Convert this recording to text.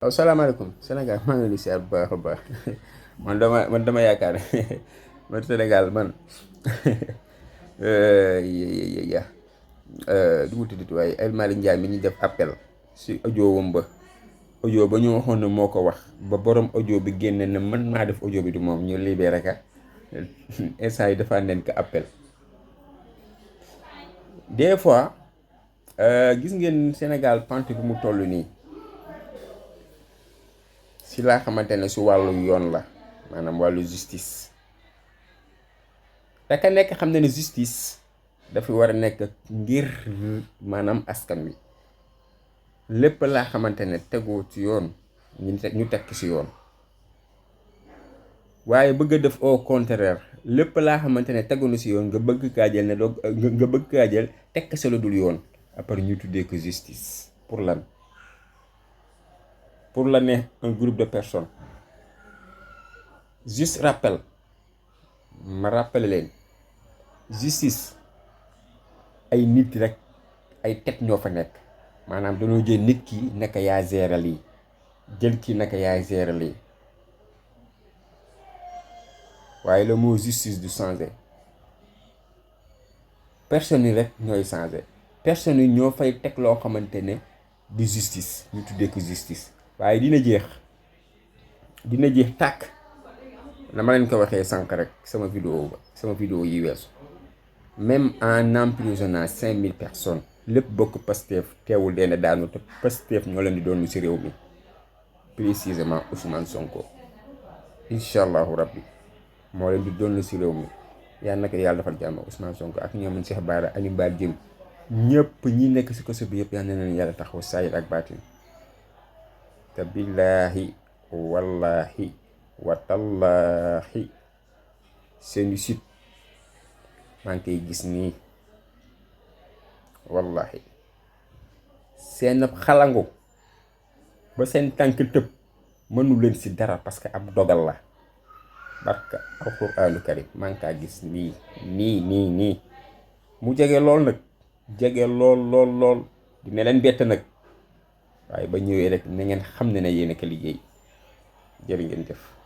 waaw salaamaaleykum Sénégal maa ngi leen di siyaar bu baax a baax man dama yaakaar man Sénégal man ya du mu tuddati waaye El Malick Ndiaye mi ñu def appel si audio wam ba audio ba ñu waxoon ne moo ko wax ba borom audio bi génne ne man maa def audio bi du moom ñu libéré ka instant yi dafa leen ko appel des fois gis ngeen Sénégal pante bi mu toll nii si laa xamante ne si wàllu yoon la maanaam wàllu justice te ka nekk xam ne justice dafa war a nekk ngir maanaam askan wi lépp laa xamante ne tegu ci yoon ñu tekk ci yoon waaye bëgg a def au contraire lépp laa xamante ne tegu na ci yoon nga bëgg kaa jël ne doo nga bëgg kaa jël tekk sa lu dul yoon après ñu tuddee ko justice pour lan pour la ne un groupe de personnes juste rappel ma rappelé leen justice ay nit rek ay tête ñoo fa nekk maanaam dañoo jël nit ki naka yaa gérer lii jël ki naka yaa gérer lii waaye le mot justice du changer personnes yi rek ñooy changer personnes yi ñoo fay teg loo xamante ne di justice ñu tuddee ko justice waaye dina jeex tàkk dama leen ko waxee sànq rek sama vidéo yi weesu même en emprisonnant 5000 personnes lépp bokk Pastef teewul dee na daanu te Pastef ñoo leen di doon ci réew mi précisément Ousmane Sonko incha allahu rabbi moo leen di doon ci réew mi yàlla naka yàlla defal jàmm Ousmane Sonko ak ñoom Cheikh Bara Aliou Mbar Diém ñëpp ñi nekk ci kaso bi yëpp yal na leen yàlla taxaw saayir ak baatin te billaahi wallaahi watallaahi seeni site maa ngi koy gis nii wallaahi seen xalangu ba seen tànk tëb mënu leen ci dara parce que ab dogal la barka alquraanu karim maa ngi kaa gis nii mu jege lool nag jege lool dina leen bett nag waaye ba ñëwee rek na ngeen xam ne yéen a ko liggéey jërë ngeen jëf